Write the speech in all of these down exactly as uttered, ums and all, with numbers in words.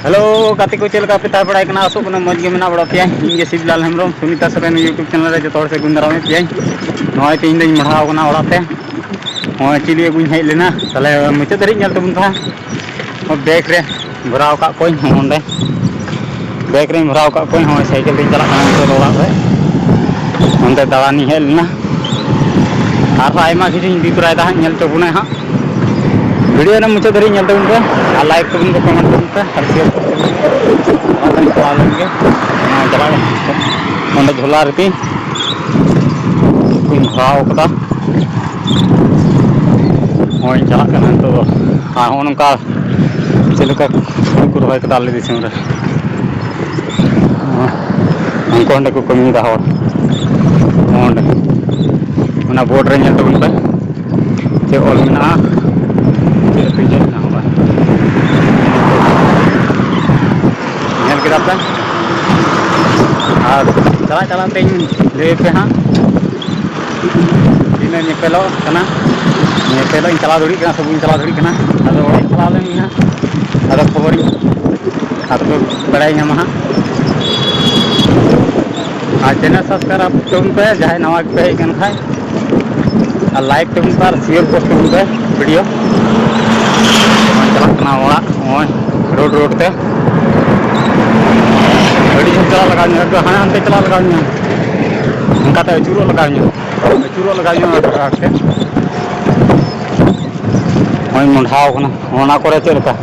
Hello ᱜᱟᱛᱮ ᱠᱚ, ᱪᱮᱫ ᱞᱮᱠᱟ ᱯᱮ ᱛᱟᱦᱮᱸ ᱵᱟᱲᱟᱭ ᱠᱟᱱᱟ? ᱟᱥᱚᱜ ᱠᱟᱱᱟ ᱢᱚᱡᱽ ᱜᱮ ᱢᱮᱱᱟᱜ ᱵᱟᱲᱟ ᱯᱮᱭᱟ᱾ ᱤᱧ ᱜᱮ ᱥᱤᱵᱞᱟᱞ ᱦᱮᱢᱵᱨᱚᱢ, ᱥᱩᱱᱤᱛᱟ ᱥᱚᱨᱮᱱ YouTube ᱪᱮᱱᱮᱞ ᱨᱮ ᱡᱚᱛᱚ ᱦᱚᱲ ᱥᱟᱹᱜᱩᱱ ᱫᱟᱨᱟᱢᱮᱫ ᱯᱮᱭᱟᱧ᱾ ᱱᱚᱜᱼᱚᱭ ᱛᱮᱦᱮᱧ ᱫᱚᱧ ᱢᱚᱰᱷᱟᱣ ᱠᱟᱱᱟ ᱚᱲᱟᱜ ᱛᱮ᱾ ᱱᱚᱜᱼᱚᱭ ᱪᱤᱞᱤ ᱟᱹᱜᱩᱧ ᱦᱮᱡ ᱞᱮᱱᱟ, ᱛᱟᱦᱞᱮ ᱢᱩᱪᱟᱹᱫ ᱫᱷᱟᱹᱨᱤᱡ ᱧᱮᱞ ᱛᱟᱵᱚᱱ ᱯᱮ ᱦᱟᱸᱜ᱾ ᱵᱮᱜᱽ ᱨᱮ ᱵᱷᱚᱨᱟᱣ ᱠᱟᱜ ᱠᱚᱣᱟᱧ ᱱᱚᱜᱼᱚ ᱱᱚᱸᱰᱮ᱾ ᱵᱮᱜᱽ ᱨᱮᱧ ᱵᱷᱚᱨᱟᱣ ᱠᱟᱜ ᱠᱚᱣᱟᱧ᱾ ᱱᱚᱜᱼᱚᱭ ᱥᱟᱭᱠᱮᱞ ᱛᱮᱧ ᱪᱟᱞᱟᱜ ᱠᱟᱱᱟ ᱱᱤᱛᱚᱜ ᱫᱚ ᱚᱲᱟᱜ ᱨᱮ᱾ ᱚᱱᱛᱮ ᱫᱟᱬᱟᱱᱤᱧ ᱦᱮᱡ ᱞᱮᱱᱟ᱾ ᱟᱨᱦᱚᱸ ᱟᱭᱢᱟ ᱠᱤᱪᱷᱩᱧ ᱤᱫᱤ ᱛᱚᱨᱟᱭᱮᱫᱟ ᱦᱟᱸᱜ, ᱧᱮᱞ ᱛᱟᱵᱚᱱᱟᱭ ᱦᱟᱸᱜ᱾ ᱵᱷᱤᱰᱤᱭᱳ ᱨᱮ ᱢᱩᱪᱟᱹᱫ ᱫᱷᱟᱹᱨᱤᱡ ᱧᱮᱞ ᱛᱟᱵᱚᱱ ᱯᱮ, ᱟᱨ ᱞᱟᱭᱤᱠ ᱛᱟᱵᱚᱱ ᱯᱮ, ᱠᱚᱢᱮᱱᱴ ᱛᱟᱵᱚᱱ ᱯᱮ, ᱟᱨ ᱥᱮᱭᱟᱨ ᱛᱟᱵᱚᱱ ᱯᱮ᱾ ᱚᱲᱟᱜ ᱨᱮᱧ ᱪᱟᱞᱟᱣ ᱞᱮᱱ ᱜᱮ᱾ ᱱᱚᱣᱟ ᱪᱟᱞᱟᱜ ᱠᱟᱱᱟ ᱱᱤᱛᱚᱜ᱾ ᱱᱚᱸᱰᱮ ᱡᱷᱚᱞᱟ ᱨᱮᱛᱤᱧ ᱠᱚᱧ ᱵᱷᱚᱨᱟᱣ ᱠᱟᱫᱟ᱾ ᱱᱚᱜᱼᱚᱭ ᱪᱟᱞᱟᱜ ᱠᱟᱱᱟ ᱱᱤᱛᱚᱜ ᱫᱚ᱾ ᱟᱨ ᱦᱚᱸᱜᱼᱚ ᱱᱚᱝᱠᱟ ᱪᱮᱫ ᱞᱮᱠᱟ ᱦᱩᱲᱩ ᱠᱚ ᱨᱚᱦᱚᱭ ᱠᱟᱫᱟ ᱟᱞᱮ ᱫᱤᱥᱚᱢ ᱨᱮ᱾ ᱩᱱᱠᱩ ᱚᱸᱰᱮ ᱠᱚ ᱠᱟᱹᱢᱤᱭᱮᱫᱟ ᱦᱚᱲ᱾ ᱚᱸᱰᱮ ᱚᱱᱟ ᱵᱳᱨᱰ ᱨᱮ ᱧᱮᱞ ᱛᱟᱵᱚᱱ ᱯᱮ, ᱪᱮᱫ ᱚᱞ ᱢᱮᱱᱟᱜᱼᱟ, ᱪᱮᱫ ᱟᱹᱛᱩ ᱪᱮᱫ ᱢᱮᱱᱟᱜᱼᱟ ᱵᱟᱝ᱾ ᱧᱮᱞ ᱠᱮᱫᱟ ᱯᱮ? ᱟᱨ ᱪᱟᱞᱟᱜ ᱪᱟᱞᱟᱜ ᱛᱮᱧ ᱞᱟᱹᱭ ᱟᱯᱮ ᱦᱟᱸᱜ, ᱛᱤᱱᱟᱹᱜ ᱧᱮᱯᱮᱞᱚᱜ ᱠᱟᱱᱟ᱾ ᱧᱮᱯᱮᱞᱚᱜ ᱤᱧ ᱪᱟᱞᱟᱣ ᱫᱟᱲᱮᱭᱟᱜ ᱠᱟᱱᱟ ᱥᱮ ᱵᱟᱹᱧ ᱪᱟᱞᱟᱣ ᱫᱟᱲᱮᱭᱟᱜ ᱠᱟᱱᱟ᱾ ᱟᱫᱚ ᱚᱲᱟᱜ ᱤᱧ ᱪᱟᱞᱟᱣ ᱞᱮᱱ ᱜᱮ ᱦᱟᱸᱜ, ᱟᱫᱚ ᱠᱷᱚᱵᱚᱨᱤᱧ, ᱟᱫᱚ ᱯᱮ ᱵᱟᱲᱟᱭ ᱧᱟᱢᱟ ᱦᱟᱸᱜ᱾ ᱟᱨ ᱪᱮᱱᱮᱞ ᱥᱟᱵᱥᱠᱨᱟᱭᱤᱵ ᱛᱟᱵᱚᱱ ᱯᱮ, ᱡᱟᱦᱟᱸᱭ ᱱᱟᱣᱟ ᱜᱮᱯᱮ ᱦᱮᱡ ᱟᱠᱟᱱ ᱠᱷᱟᱡ᱾ ᱟᱨ ᱞᱟᱭᱤᱠ ᱛᱟᱵᱚᱱ ᱯᱮ ᱟᱨ ᱥᱮᱭᱟᱨ ᱯᱳᱥᱴ ᱛᱟᱵᱚᱱ ᱯᱮ ᱵᱷᱤᱰᱤᱭᱳ᱾ ᱪᱟᱞᱟᱜ ᱠᱟᱱᱟ ᱚᱲᱟᱜ, ᱱᱚᱜᱼᱚᱭ ᱨᱳᱰ ᱨᱳᱰ ᱛᱮ᱾ ᱟᱹᱰᱤ ᱡᱷᱟᱹᱞ ᱪᱟᱞᱟᱜ ᱞᱟᱜᱟᱣ ᱤᱧᱟᱹ, ᱮᱠᱴᱩ ᱦᱟᱱᱮ ᱦᱟᱱᱛᱮ ᱪᱟᱞᱟᱜ ᱞᱟᱜᱟᱣ ᱤᱧᱟᱹ, ᱚᱱᱠᱟᱛᱮ ᱟᱹᱪᱩᱨᱚᱜ ᱞᱟᱜᱟᱣ ᱤᱧᱟᱹ, ᱟᱹᱪᱩᱨᱚᱜ ᱞᱟᱜᱟᱣ ᱤᱧᱟᱹ ᱚᱱᱟ ᱰᱟᱦᱟᱨ ᱛᱮ᱾ ᱱᱚᱜᱼᱚᱭ ᱢᱚᱸᱰᱷᱟᱣ ᱠᱟᱱᱟ᱾ ᱚᱱᱟ ᱠᱚᱨᱮ ᱪᱮᱫ ᱞᱮᱠᱟ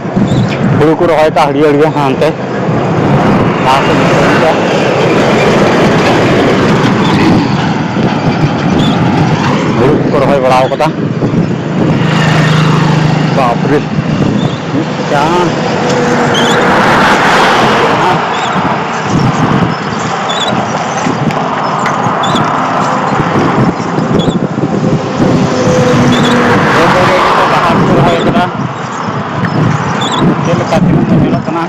ᱦᱩᱲᱩ ᱠᱚ ᱨᱚᱦᱚᱭ ᱠᱟᱜᱼᱟ ᱦᱟᱹᱨᱭᱟᱹᱲ ᱜᱮ ᱦᱟᱱᱛᱮ ᱞᱟᱦᱟ ᱥᱮᱫ ᱧᱮᱞ ᱯᱮ᱾ ᱦᱩᱲᱩ ᱠᱚᱠᱚ ᱨᱚᱦᱚᱭ ᱵᱟᱲᱟ ᱟᱠᱟᱫᱟ᱾ ᱵᱟᱯᱨᱮ, ᱢᱤᱫᱴᱟᱝ ᱵᱟᱦᱟ ᱠᱚ ᱨᱚᱦᱚᱭ ᱠᱟᱫᱟ᱾ ᱪᱮᱫ ᱞᱮᱠᱟ ᱛᱤᱱᱟᱹᱜ ᱢᱚᱡᱽ ᱧᱮᱞᱚᱜ ᱠᱟᱱᱟ᱾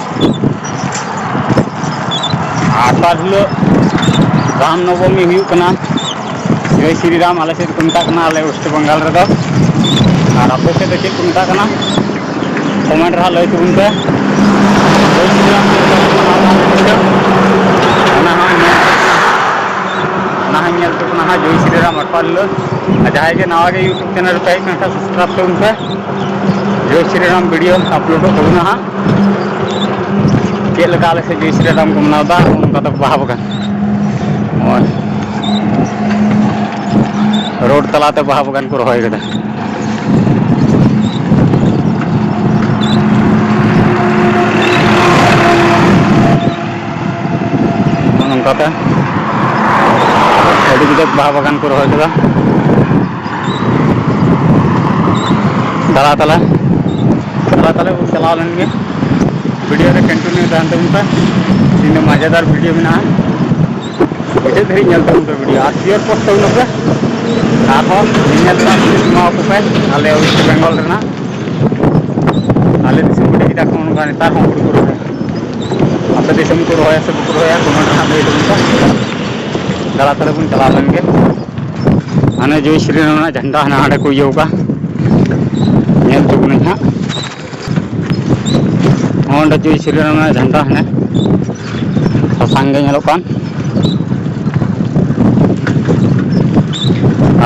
ᱟᱥᱟᱲ ᱦᱤᱞᱳᱜ ᱨᱟᱢ ᱱᱚᱵᱚᱢᱤ ᱦᱩᱭᱩᱜ ᱠᱟᱱᱟ᱾ ᱡᱚᱭ ᱥᱨᱤ ᱨᱟᱢ ᱟᱞᱮ ᱥᱮᱫ ᱠᱚ ᱢᱮᱛᱟᱜ ᱠᱟᱱᱟ, ᱟᱞᱮ ᱳᱭᱮᱥᱴ ᱵᱮᱝᱜᱟᱞ ᱨᱮᱫᱚ᱾ ᱟᱨ ᱟᱯᱮ ᱥᱮᱫ ᱫᱚ ᱪᱮᱫ ᱠᱚ ᱢᱮᱛᱟᱜ ᱠᱟᱱᱟ? ᱠᱚᱢᱮᱱᱴ ᱨᱮ ᱦᱟᱸᱜ ᱞᱟᱹᱭ ᱛᱟᱵᱚᱱ ᱯᱮ᱾ ᱦᱳᱭ, ᱧᱮᱞ ᱛᱟᱵᱚᱱᱟ ᱦᱟᱸᱜ ᱡᱚᱭ ᱥᱨᱤᱨᱟᱢ ᱟᱴᱯᱟᱞ ᱦᱤᱞᱳᱜ᱾ ᱟᱨ ᱡᱟᱦᱟᱸᱭ ᱜᱮ ᱱᱟᱣᱟ ᱜᱮ YouTube channel ᱨᱮ ᱯᱮ ᱦᱮᱡ ᱟᱠᱟᱱ ᱠᱷᱟᱱ subscribe ᱛᱟᱵᱚᱱ ᱯᱮ᱾ ᱡᱚᱭ ᱥᱨᱤᱨᱟᱢ video uploadᱚᱜ ᱛᱟᱵᱚᱱᱟ ᱦᱟᱸᱜ᱾ ᱪᱮᱫ ᱞᱮᱠᱟ ᱟᱞᱮ ᱥᱮᱫ ᱡᱚᱭ ᱥᱨᱤᱨᱟᱢ ᱠᱚ ᱢᱟᱱᱟᱣ ᱮᱫᱟ, ᱚᱱᱠᱟ ᱫᱚ ᱵᱟᱦᱟ ᱵᱟᱜᱟᱱ᱾ ᱱᱚᱜᱼᱚᱭ road ᱛᱟᱞᱟᱛᱮ ᱵᱟᱦᱟ ᱵᱟᱜᱟᱱ ᱠᱚ ᱨᱚᱦᱚᱭ ᱠᱟᱫᱟ᱾ ᱱᱚᱜᱼᱚ ᱱᱚᱝᱠᱟᱛᱮ ᱟᱹᱰᱤ ᱡᱩᱫᱟᱹ ᱵᱟᱦᱟ ᱵᱟᱜᱟᱱ ᱠᱚ ᱨᱚᱦᱚᱭ ᱠᱟᱫᱟ᱾ ᱛᱟᱞᱟ ᱛᱟᱞᱟ, ᱛᱟᱞᱟ ᱛᱟᱞᱟ ᱵᱚᱱ ᱪᱟᱞᱟᱣ ᱞᱮᱱ ᱜᱮ᱾ Video ᱨᱮ continue ᱛᱟᱦᱮᱱ ᱛᱟᱵᱚᱱ ᱯᱮ᱾ ᱛᱮᱦᱮᱧ ᱫᱚ ᱢᱟᱡᱮᱫᱟᱨ video ᱢᱮᱱᱟᱜᱼᱟ᱾ ᱢᱩᱪᱟᱹᱫ ᱫᱷᱟᱹᱨᱤᱡ ᱧᱮᱞ ᱛᱟᱵᱚᱱ ᱯᱮ video ᱟᱨ share post ᱛᱟᱵᱚᱱ ᱯᱮ᱾ ᱟᱨᱦᱚᱸ ᱧᱮᱧᱮᱞ ᱨᱮᱱᱟᱜ ᱥᱩᱡᱳᱜᱽ ᱮᱢᱟᱣᱟᱠᱚ ᱯᱮ ᱟᱞᱮ West Bengal ᱨᱮᱱᱟᱜ᱾ ᱟᱞᱮ ᱫᱤᱥᱚᱢ ᱠᱚ ᱞᱟᱹᱭ ᱠᱮᱫᱟ ᱠᱚ ᱱᱚᱝᱠᱟ ᱱᱮᱛᱟᱨ ᱦᱚᱸ ᱦᱩᱲᱩ ᱠᱚ ᱨᱚᱦᱚᱭᱟ᱾ ᱟᱯᱮ ᱫᱤᱥᱚᱢ ᱠᱚ ᱨᱚᱦᱚᱭᱟ ᱥᱮ ᱵᱟᱠᱚ ᱨᱚᱦᱚᱭᱟ, comment ᱨᱮ ᱦᱟᱸᱜ ᱞᱟᱹᱭ ᱛᱟᱵᱚᱱ ᱯᱮ᱾ ᱫᱟᱬᱟ ᱛᱟᱞᱮ ᱵᱚᱱ ᱪᱟᱞᱟᱣ ᱞᱮᱱ ᱜᱮ᱾ ᱦᱟᱱᱮ ᱡᱚᱭ ᱥᱨᱤᱨᱟᱢ ᱨᱮᱱᱟᱜ ᱡᱷᱟᱱᱰᱟ ᱦᱟᱱᱮ ᱦᱟᱸᱰᱮ ᱠᱚ ᱤᱭᱟᱹᱣ ᱠᱟᱜᱼᱟ, ᱧᱮᱞ ᱦᱚᱪᱚ ᱵᱚᱱᱟᱹᱧ ᱦᱟᱸᱜ᱾ ᱱᱚᱜᱼᱚ ᱱᱚᱸᱰᱮ ᱡᱚᱭ ᱥᱨᱤᱨᱟᱢ ᱨᱮᱱᱟᱜ ᱡᱷᱟᱱᱰᱟ ᱦᱟᱱᱮ ᱥᱟᱥᱟᱝ ᱜᱮ ᱧᱮᱞᱚᱜ ᱠᱟᱱ᱾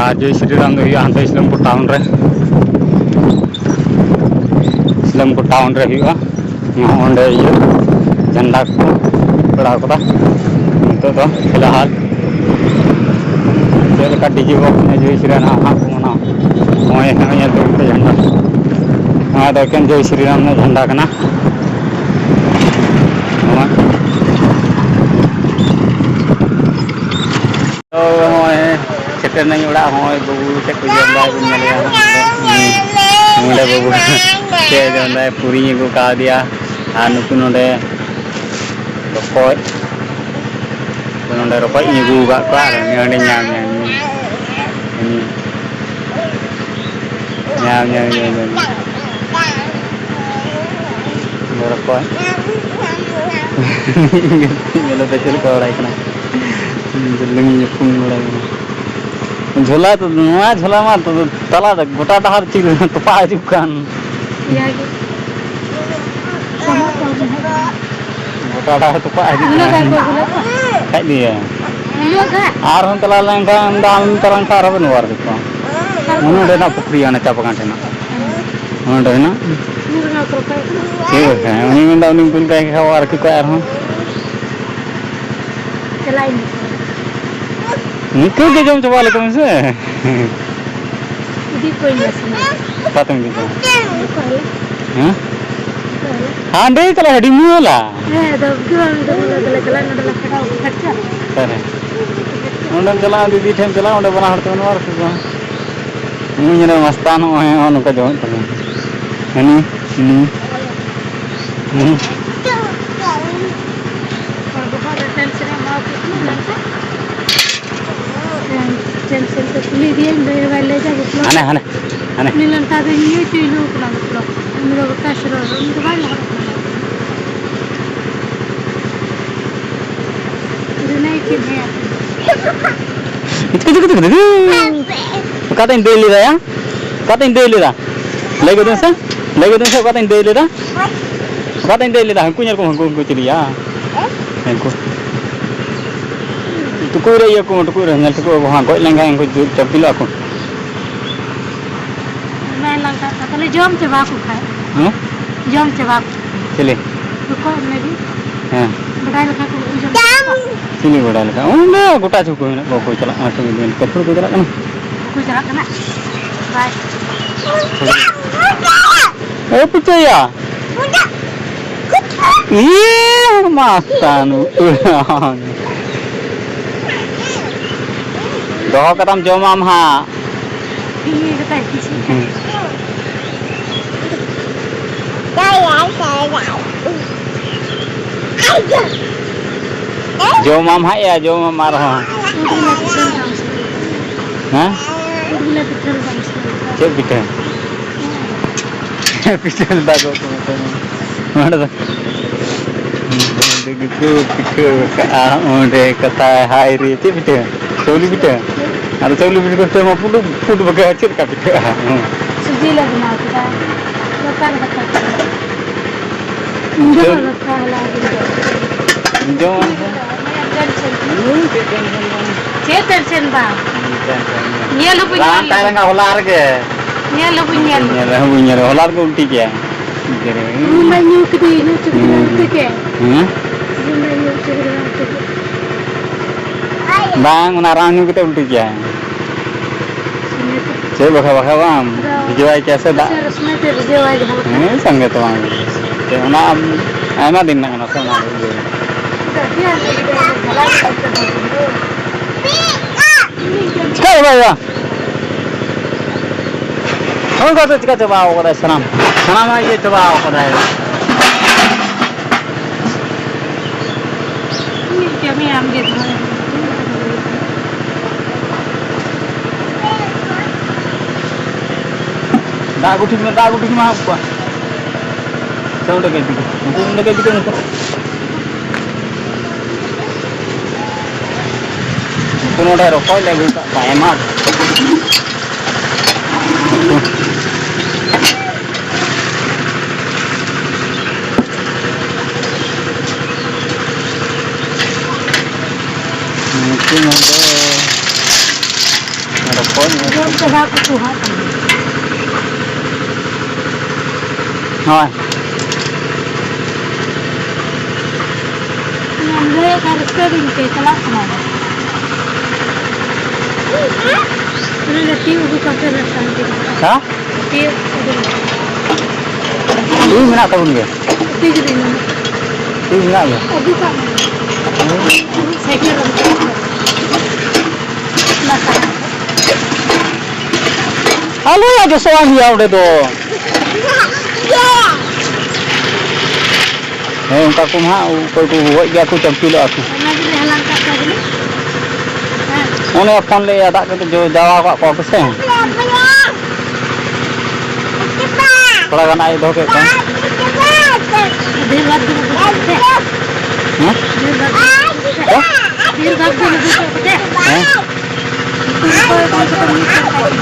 ᱟᱨ ᱡᱚᱭ ᱥᱨᱤᱨᱟᱢ ᱫᱚ ᱦᱩᱭᱩᱜᱼᱟ ᱦᱟᱱᱛᱮ ᱤᱥᱞᱟᱢᱯᱩᱨ town ᱨᱮ, ᱤᱥᱞᱟᱢᱯᱩᱨ town ᱨᱮ ᱦᱩᱭᱩᱜᱼᱟ᱾ ᱱᱚᱜᱼᱚ ᱱᱚᱸᱰᱮ ᱤᱭᱟᱹ ᱡᱷᱟᱱᱰᱟ ᱠᱚ ᱯᱮᱲᱟᱣ ᱠᱟᱫᱟ᱾ ᱱᱤᱛᱚᱜ ᱫᱚ ᱯᱷᱤᱞᱦᱟᱞ ᱪᱮᱫ ᱞᱮᱠᱟ DJ box ᱮᱱᱮᱡ ᱦᱩᱭ ᱥᱮᱨᱮᱱᱟ ᱦᱟᱸᱜ ᱠᱚ ᱢᱟᱱᱟᱣ᱾ ᱱᱚᱜᱼᱚᱭ ᱦᱟᱸᱜ ᱧᱮᱞ ᱛᱟᱵᱚᱱ ᱯᱮ ᱡᱷᱟᱱᱰᱟ, ᱱᱚᱣᱟ ᱫᱚ ᱮᱠᱮᱱ ᱡᱚᱭ ᱥᱨᱤᱨᱟᱢ ᱨᱮᱱᱟᱜ ᱡᱷᱟᱱᱰᱟ ᱠᱟᱱᱟ᱾ ᱱᱚᱣᱟ ᱛᱚ ᱱᱚᱜᱼᱚᱭ ᱥᱮᱴᱮᱨ ᱱᱟᱹᱧ ᱚᱲᱟᱜ᱾ ᱦᱚᱸᱜᱼᱚᱭ ᱵᱟᱹᱵᱩ ᱪᱮᱫ ᱠᱚ ᱡᱚᱢ ᱫᱟᱭ ᱵᱚᱱ ᱧᱮᱞᱮᱭᱟ᱾ ᱱᱚᱸᱰᱮ ᱵᱟᱹᱵᱩ ᱪᱮᱫ ᱮ ᱡᱚᱢ ᱫᱟᱭ, ᱯᱩᱨᱤᱧ ᱟᱹᱜᱩ ᱠᱟᱣᱫᱮᱭᱟ᱾ ᱟᱨ ᱱᱩᱠᱩ ᱱᱚᱸᱰᱮ ᱨᱚᱠᱚᱡ, ᱱᱚᱸᱰᱮ ᱨᱚᱠᱚᱡ ᱤᱧ ᱟᱹᱜᱩ ᱟᱠᱟᱫ ᱠᱚᱣᱟ᱾ ᱟᱨ ᱩᱱᱤ ᱚᱸᱰᱮ ᱧᱟᱢ ᱧᱟᱢ ᱧᱟᱢ ᱧᱟᱢ ᱧᱟᱢ ᱧᱟᱢ ᱧᱟᱢ᱾ ᱨᱚᱠᱚᱡ᱾ ᱧᱮᱞ ᱯᱮ ᱪᱮᱫ ᱞᱮᱠᱟ ᱵᱟᱲᱟᱭ ᱠᱟᱱᱟ᱾ ᱵᱩᱞᱩᱝ ᱧᱩᱛᱩᱢ ᱵᱟᱲᱟᱭ ᱠᱟᱱᱟ᱾ ᱡᱷᱚᱞᱟ ᱫᱚ, ᱱᱚᱣᱟ ᱡᱷᱚᱞᱟ ᱢᱟ ᱛᱟᱞᱟ ᱨᱮ ᱜᱚᱴᱟ ᱰᱟᱦᱟᱨ ᱪᱮᱫ ᱛᱚᱯᱟ ᱦᱤᱡᱩᱜ ᱠᱟᱱ᱾ ᱜᱚᱴᱟ ᱰᱟᱦᱟᱨ ᱛᱚᱯᱟ ᱦᱤᱡᱩᱜ ᱠᱟᱱᱟ᱾ ᱠᱷᱟᱡ ᱫᱤᱭᱮ᱾ ᱟᱨᱦᱚᱸ ᱪᱟᱞᱟᱣ ᱞᱮᱱᱠᱷᱟᱱ, ᱫᱟᱜ ᱮᱢ ᱪᱟᱞᱟᱣ ᱞᱮᱱᱠᱷᱟᱱ ᱟᱨᱦᱚᱸ ᱵᱮᱱ ᱚᱣᱟᱨ ᱠᱮᱠᱚᱣᱟ᱾ ᱚᱱᱮ ᱚᱸᱰᱮᱱᱟᱜ ᱯᱩᱠᱷᱨᱤ, ᱚᱱᱮ ᱪᱟ ᱵᱟᱜᱟᱱ ᱴᱷᱮᱱᱟᱜ᱾ ᱚᱱᱮ ᱚᱸᱰᱮᱱᱟᱜ᱾ ᱴᱷᱤᱠ ᱟᱪᱷᱮ, ᱩᱱᱤ ᱢᱮᱱᱫᱟ ᱩᱱᱤ ᱩᱱᱠᱩ ᱞᱮᱠᱟ ᱜᱮ ᱚᱣᱟᱨ ᱠᱮᱠᱚᱣᱟ ᱟᱨᱦᱚᱸ᱾ ᱪᱟᱞᱟᱜ ᱤᱧ᱾ ᱱᱤᱛᱚᱜ ᱜᱮ ᱡᱚᱢ ᱪᱟᱵᱟ ᱞᱮᱠᱚ ᱢᱮᱥᱮ᱾ ᱤᱫᱤ ᱠᱚᱣᱟᱧ ᱱᱟᱥᱮᱱᱟᱜ᱾ ᱚᱠᱟ ᱛᱮᱢ ᱤᱫᱤ ᱠᱚᱣᱟ? ᱦᱮᱸ? ᱦᱟᱸᱰᱮ ᱪᱟᱞᱟᱜ ᱦᱟᱹᱰᱤ ᱢᱩᱦᱟᱹᱞᱟ᱾ ᱦᱮᱸ, ᱟᱫᱚ ᱩᱱᱠᱩ ᱦᱚᱸ ᱚᱸᱰᱮ ᱵᱚᱞᱮ ᱫᱚᱞᱮ ᱪᱟᱞᱟᱜ, ᱱᱚᱰᱮ ᱞᱮ ᱠᱷᱟᱰᱟᱣ ᱠᱚ ᱠᱷᱟᱨᱪᱟ᱾ ᱚᱠᱟᱨᱮ? ᱚᱸᱰᱮᱢ ᱪᱟᱞᱟᱜᱼᱟ, ᱫᱤᱫᱤ ᱴᱷᱮᱱ ᱪᱟᱞᱟᱜᱼᱟ, ᱚᱸᱰᱮ ᱵᱟᱱᱟ ᱦᱚᱲ ᱛᱮᱵᱚᱱ ᱚᱣᱟᱨ ᱠᱚᱣᱟ᱾ ᱩᱱᱤ ᱧᱮᱞᱮ ᱢᱟᱥᱛᱟᱱ ᱱᱚᱜᱼᱚᱭ ᱱᱚᱜᱼᱚ ᱱᱚᱝᱠᱟ ᱡᱚᱢᱮᱫ ᱛᱟᱵᱚᱱᱟ᱾ ᱦᱟᱹᱱᱤ, ᱦᱟᱹᱱᱤ, ᱦᱟᱹᱱᱤ᱾ ᱦᱚᱲ ᱵᱚᱦᱚᱜ ᱨᱮ ᱴᱮᱱᱥᱮᱱ ᱮ ᱮᱢᱟ ᱠᱚ ᱠᱟᱱᱟ, ᱢᱮᱱᱛᱮ᱾ ᱴᱮᱱᱥᱮᱱ ᱛᱮ ᱠᱩᱞᱤ ᱤᱫᱤᱭᱟᱹᱧ, ᱞᱟᱹᱭ ᱦᱚᱸ ᱵᱟᱭ ᱞᱟᱹᱭ ᱫᱟ, ᱵᱤᱯᱞᱚᱵ᱾ ᱦᱟᱱᱮ, ᱦᱟᱱᱮ, ᱦᱟᱱᱮ᱾ ᱩᱱᱤ ᱞᱮᱱᱴᱟ ᱫᱚ ᱤᱧ ᱜᱮᱭ ᱪᱩᱭᱞᱩ ᱠᱟᱱᱟ, ᱵᱤᱯᱞᱚᱵ᱾ ᱩᱱᱤ ᱫᱚ ᱜᱚᱴᱟ ᱥᱚᱨᱚᱨ, ᱩᱱᱤ ᱫᱚ ᱵᱟᱭ ᱞᱚᱦᱚᱫ ᱠᱟᱱᱟ᱾ ᱨᱤᱱᱟᱭ ᱪᱮᱫ ᱦᱮᱸ ᱟᱯᱮ? ᱚᱠᱟᱛᱮᱧ ᱫᱟᱹᱲ ᱞᱮᱫᱟ ᱭᱟ? ᱚᱠᱟᱛᱮᱧ ᱫᱟᱹᱲ ᱞᱮᱫᱟ? ᱞᱟᱹᱭ ᱜᱚᱫᱟᱹᱧ ᱥᱮ, ᱞᱟᱹᱭ ᱜᱚᱫᱟᱹᱧ ᱥᱮ, ᱚᱠᱟᱛᱮᱧ ᱫᱟᱹᱲ ᱞᱮᱫᱟ? ᱚᱠᱟᱛᱮᱧ ᱫᱟᱹᱲ ᱞᱮᱫᱟ? ᱦᱟᱹᱱᱠᱩ ᱧᱮᱞ ᱠᱚᱢ, ᱦᱟᱹᱱᱠᱩ, ᱦᱟᱹᱱᱠᱩ ᱪᱤᱞᱤᱭᱟ? ᱦᱟᱹᱱᱠᱩ᱾ ᱴᱩᱠᱩᱡ ᱨᱮ ᱤᱭᱟᱹ ᱠᱚ, ᱴᱩᱠᱩᱡ ᱨᱮ ᱧᱮᱞ ᱴᱷᱤᱠᱚᱜᱼᱟ ᱠᱚ, ᱦᱟᱸᱜ ᱜᱚᱡ ᱞᱮᱱᱠᱷᱟᱱ ᱩᱱᱠᱩ ᱪᱟᱯᱤᱞᱚᱜᱼᱟ ᱠᱚ᱾ ᱵᱟᱭ ᱞᱟᱝᱠᱟᱜ ᱠᱟᱱ ᱛᱟᱞᱮ, ᱡᱚᱢ ᱪᱟᱵᱟ ᱠᱚ ᱠᱷᱟᱡ᱾ ᱦᱮᱸ? ᱡᱚᱢ ᱪᱟᱵᱟ ᱠᱚ᱾ ᱪᱤᱞᱤ? ᱨᱚᱠᱚᱡ ᱚᱱᱮ ᱜᱮ᱾ ᱦᱮᱸ᱾ ᱵᱟᱰᱟᱭ ᱞᱮᱠᱷᱟᱱ ᱠᱚ ᱵᱟᱠᱚ ᱡᱚᱢ ᱪᱟᱵᱟ ᱠᱚᱣᱟ᱾ ᱪᱤᱞᱤ ᱵᱟᱰᱟᱭ ᱞᱮᱠᱷᱟᱱ? ᱚᱸᱰᱮ ᱜᱚᱴᱟ ᱪᱷᱩ ᱠᱚ ᱢᱮᱱᱟᱜ ᱠᱚᱣᱟ, ᱚᱠᱚᱭ ᱪᱟᱞᱟᱜ ᱠᱟᱱᱟ, ᱠᱟᱹᱢᱤ ᱫᱤᱱ ᱠᱟᱹᱯᱷᱩᱲ ᱠᱚ ᱪᱟᱞᱟᱜ ᱠᱟᱱᱟ᱾ ᱵᱟᱠᱚ ᱪᱟᱞᱟᱜ ᱠᱟᱱᱟ᱾ ᱵᱟᱭ᱾ ᱮ ᱯᱩᱪᱟᱹᱭᱟ᱾ ᱤᱭᱟᱹ ᱢᱟᱥᱛᱟᱱ ᱩᱛᱟᱹᱨ᱾ ᱫᱚᱦᱚ ᱠᱟᱛᱟᱢ ᱡᱚᱢᱟᱢ ᱦᱟᱸᱜ᱾ ᱤᱭᱟᱹ ᱠᱟᱛᱟᱭ ᱠᱩᱥᱤᱜ ᱠᱟᱱᱟ᱾ ᱦᱩᱸ᱾ ᱡᱚᱢᱟᱢ ᱦᱟᱸᱜ ᱭᱟ, ᱡᱚᱢᱟᱢ ᱟᱨᱦᱚᱸ᱾ ᱩᱫ ᱵᱚᱞᱮ ᱯᱤᱴᱷᱟᱹ ᱞᱮᱫᱟ ᱢᱩᱥᱠᱤᱞ᱾ ᱦᱮᱸ? ᱩᱫ ᱵᱚᱞᱮ ᱯᱤᱴᱷᱟᱹ ᱞᱮᱫᱟ ᱢᱩᱥᱠᱤᱞ᱾ ᱪᱮᱫ ᱯᱤᱴᱷᱟᱹ? ᱦᱮᱸ᱾ ᱯᱤᱴᱷᱟᱹ ᱞᱮᱫᱟ ᱠᱚ, ᱠᱚ ᱢᱮᱛᱟᱧᱟ᱾ ᱱᱚᱰᱮ ᱫᱚ ᱯᱤᱴᱷᱟᱹ ᱠᱟᱜᱼᱟ, ᱚᱸᱰᱮ ᱠᱟᱛᱷᱟ ᱦᱟᱭ ᱨᱮ, ᱪᱮᱫ ᱯᱤᱴᱷᱟᱹ? ᱪᱟᱣᱞᱮ ᱯᱤᱴᱷᱟᱹ? ᱟᱫᱚ ᱪᱟᱣᱞᱮ ᱯᱤᱴᱷᱟᱹ ᱠᱚ ᱯᱤᱴᱷᱟᱹ ᱢᱟ ᱯᱩᱰᱩ, ᱯᱩᱰᱩ ᱵᱟᱠᱟ ᱪᱮᱫ ᱞᱮᱠᱟ ᱯᱤᱴᱷᱟᱹᱜᱼᱟ? ᱦᱮᱸ᱾ ᱥᱩᱡᱤ ᱞᱮ ᱵᱮᱱᱟᱣ ᱠᱮᱫᱟ᱾ ᱫᱚᱠᱟᱱ ᱫᱟᱠᱟ ᱠᱚ᱾ ᱤᱧ ᱫᱚ ᱪᱟᱣᱞᱮ ᱫᱟᱠᱟ ᱦᱚᱞᱟ ᱜᱮᱧ ᱡᱚᱢ ᱠᱮᱫᱟ᱾ ᱡᱚᱢ᱾ ᱪᱮᱫ tension ᱵᱟᱝ? ᱧᱮᱞ ᱦᱚᱸ ᱵᱟᱹᱧ ᱧᱮᱞ ᱞᱮᱫᱟ᱾ ᱦᱚᱞᱟ ᱨᱮᱜᱮ᱾ ᱧᱮᱞ ᱦᱚᱸ ᱵᱟᱹᱧ ᱧᱮᱞ ᱞᱮᱫᱟ᱾ ᱧᱮᱞ ᱦᱚᱸ ᱵᱟᱹᱧ ᱧᱮᱞ ᱞᱮᱫᱟ᱾ ᱦᱚᱞᱟ ᱨᱮᱜᱮ ᱩᱞᱴᱤ ᱠᱮᱜᱼᱟᱭ᱾ ᱤᱧ ᱢᱟ ᱧᱩ ᱠᱮᱫᱟᱹᱧ, ᱧᱩ ᱦᱚᱪᱚ ᱠᱮᱫᱟᱭ ᱦᱩᱸ᱾ ᱚᱱᱛᱮ ᱜᱮ᱾ ᱦᱮᱸ? ᱤᱧ ᱢᱟ ᱧᱩ ᱦᱚᱪᱚ ᱠᱮᱫᱟᱭ ᱚᱱᱛᱮ ᱜᱮ᱾ ᱵᱟᱝ, ᱚᱱᱟ ᱨᱟᱱ ᱧᱩ ᱠᱟᱛᱮ ᱩᱞᱴᱤ ᱠᱮᱜᱼᱟᱭ᱾ ᱪᱮᱫ ᱵᱟᱠᱷᱟ ᱵᱟᱠᱷᱟ ᱵᱟᱝ ᱟᱫᱚ ᱵᱷᱤᱡᱟᱹᱣᱟᱭ ᱠᱮᱭᱟ ᱥᱮ ᱫᱟᱜ? ᱨᱟᱹᱥᱩᱱ ᱟᱛᱮ ᱵᱷᱤᱡᱟᱹᱣᱟᱭ ᱡᱟᱦᱟᱸ ᱞᱮᱠᱟ᱾ ᱦᱮᱸ, ᱥᱚᱸᱜᱮ ᱛᱚ ᱵᱟᱝ᱾ ᱪᱮᱫ ᱚᱱᱟ ᱟᱢ ᱟᱭᱢᱟ ᱫᱤᱱ ᱨᱮᱱᱟᱜ ᱠᱟᱱᱟ ᱥᱮ ᱚᱱᱟ ᱤᱭᱟᱹ᱾ ᱟᱹᱰᱤ ᱟᱸᱴ ᱜᱮ ᱡᱷᱟᱞᱟ ᱜᱮ ᱟᱹᱭᱠᱟᱹᱜ ᱠᱟᱱ ᱛᱟᱦᱮᱸᱫ᱾ ᱪᱤᱠᱟᱹ ᱜᱮ ᱵᱟᱭ ᱦᱩᱭᱩᱜᱼᱟ᱾ ᱱᱚᱝᱠᱟ ᱛᱮ ᱪᱤᱠᱟᱹ ᱪᱟᱵᱟᱣ ᱠᱟᱫᱟᱭ ᱥᱟᱱᱟᱢ? ᱥᱟᱱᱟᱢᱟᱜ ᱤᱭᱟᱹ ᱪᱟᱵᱟᱣ ᱠᱟᱫᱟᱭ᱾ ᱤᱧᱤᱧ ᱠᱟᱹᱢᱤᱭᱟ, ᱟᱢ ᱜᱮ ᱫᱚᱦᱚᱭ ᱢᱮ᱾ ᱫᱟᱜ ᱟᱹᱜᱩ ᱴᱷᱤᱠ ᱢᱮ, ᱫᱟᱜ ᱟᱹᱜᱩ ᱴᱷᱤᱠ ᱢᱮ, ᱦᱟᱯ ᱠᱚᱣᱟ᱾ ᱥᱮ ᱚᱸᱰᱮ ᱜᱮ ᱤᱫᱤ ᱠᱚ᱾ ᱩᱱᱠᱩ ᱚᱸᱰᱮ ᱜᱮ ᱤᱫᱤ ᱠᱚ, ᱩᱱᱠᱩ᱾ ᱩᱱᱠᱩ ᱱᱚᱰᱮ ᱨᱚᱠᱚᱡ ᱞᱮ ᱟᱹᱜᱩ ᱠᱟᱜ ᱠᱚᱣᱟ, ᱟᱭᱢᱟ ᱰᱷᱮᱨ᱾ ᱩᱱᱠᱩ ᱱᱚᱰᱮ ᱨᱚᱠᱚᱡ᱾ ᱡᱚᱢ ᱪᱟᱵᱟ ᱠᱚ ᱦᱟᱸᱜ᱾ ᱦᱳᱭ᱾ ᱧᱟᱢ ᱞᱮ ᱠᱷᱟᱱ ᱨᱟᱹᱥᱠᱟᱹ ᱜᱤᱧ ᱟᱹᱭᱠᱟᱹᱣ, ᱪᱟᱞᱟᱜ ᱥᱟᱱᱟ ᱢᱮ᱾ ᱚᱱᱟ ᱫᱚ ᱛᱤᱭᱳᱜ ᱟᱹᱜᱩ ᱠᱟᱛᱮ ᱨᱮ ᱛᱟᱦᱮᱸ ᱠᱟᱱᱟ᱾ ᱦᱮᱸ? ᱛᱤᱭᱳᱜ ᱟᱹᱜᱩ᱾ ᱛᱤᱭᱳᱜ ᱢᱮᱱᱟᱜ ᱛᱟᱵᱚᱱ ᱜᱮᱭᱟ᱾ ᱛᱤᱭᱳᱜ ᱢᱮᱱᱟᱜ ᱜᱮᱭᱟ᱾ ᱟᱹᱜᱩ ᱠᱟᱜ ᱢᱮ᱾ ᱥᱟᱭᱠᱮᱞ ᱨᱮ᱾ ᱟᱞᱚᱭᱟ ᱡᱚᱥᱚᱜ ᱟᱢ ᱭᱟ ᱚᱸᱰᱮ ᱫᱚ᱾ ᱦᱮᱸ, ᱚᱱᱠᱟ ᱠᱚ ᱱᱟᱦᱟᱜ ᱚᱠᱚᱭ ᱠᱚ ᱜᱚᱡ ᱜᱮᱭᱟ ᱠᱚ, ᱪᱟᱢᱯᱤᱞᱚᱜᱼᱟ ᱠᱚ᱾ ᱚᱱᱟ ᱜᱮᱞᱮ ᱦᱟᱞᱟᱝ ᱠᱟᱜ ᱠᱚᱣᱟ ᱵᱚᱞᱮ᱾ ᱦᱮᱸ᱾ ᱚᱱᱮ ᱯᱷᱳᱱ ᱞᱮ ᱫᱟᱜ ᱠᱟᱛᱮ ᱡᱚ-, ᱡᱟᱣᱟ ᱠᱟᱜ ᱠᱚᱣᱟ ᱠᱚ ᱥᱮ᱾ ᱛᱷᱚᱲᱟ ᱜᱟᱱ ᱟᱡ ᱫᱚᱦᱚ ᱠᱮᱫ ᱠᱚᱣᱟ᱾ ᱰᱷᱮᱨ ᱵᱷᱟᱜᱽ ᱫᱚ ᱵᱟᱹᱱᱩᱜ ᱛᱟᱯᱮ᱾ ᱦᱮᱸ? ᱰᱷᱮᱨ ᱵᱷᱟᱜᱽ ᱫᱚ ᱵᱟᱹᱱᱩᱜ ᱛᱟᱯᱮ᱾ ᱦᱮᱸ? ᱰᱷᱮᱨ ᱵᱷᱟᱜᱽ ᱫᱚ ᱵᱟᱹᱱᱩᱜ ᱛᱟᱯᱮ᱾ ᱦᱮᱸ? ᱩᱱᱠᱩ ᱫᱚ ᱚᱠᱚᱭ ᱚᱠᱚᱭ ᱠᱚᱫᱚ ᱢᱤᱫ ᱥᱟᱶ ᱛᱮ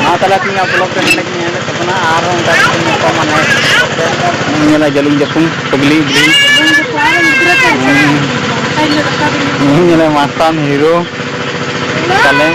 ᱢᱟ ᱛᱟᱦᱞᱮ ᱛᱮᱦᱮᱧᱟᱜ vlog ᱫᱚ ᱱᱚᱰᱮ ᱜᱮᱧ ᱮᱱᱰᱮᱫ ᱛᱟᱵᱚᱱᱟ᱾ ᱟᱨᱦᱚᱸ ᱚᱱᱠᱟ ᱜᱮ ᱧᱟᱯᱟᱢᱟ next vlog ᱨᱮ᱾ ᱧᱮᱞ ᱡᱟᱹᱞᱩᱢ ᱡᱟᱹᱯᱩᱢ ᱯᱟᱜᱽᱞᱤ ᱤᱫᱤ᱾ ᱦᱩᱸ᱾ ᱧᱮᱞᱮ ᱢᱟᱥᱛᱟᱱ ᱦᱤᱨᱳ ᱛᱟᱞᱮ᱾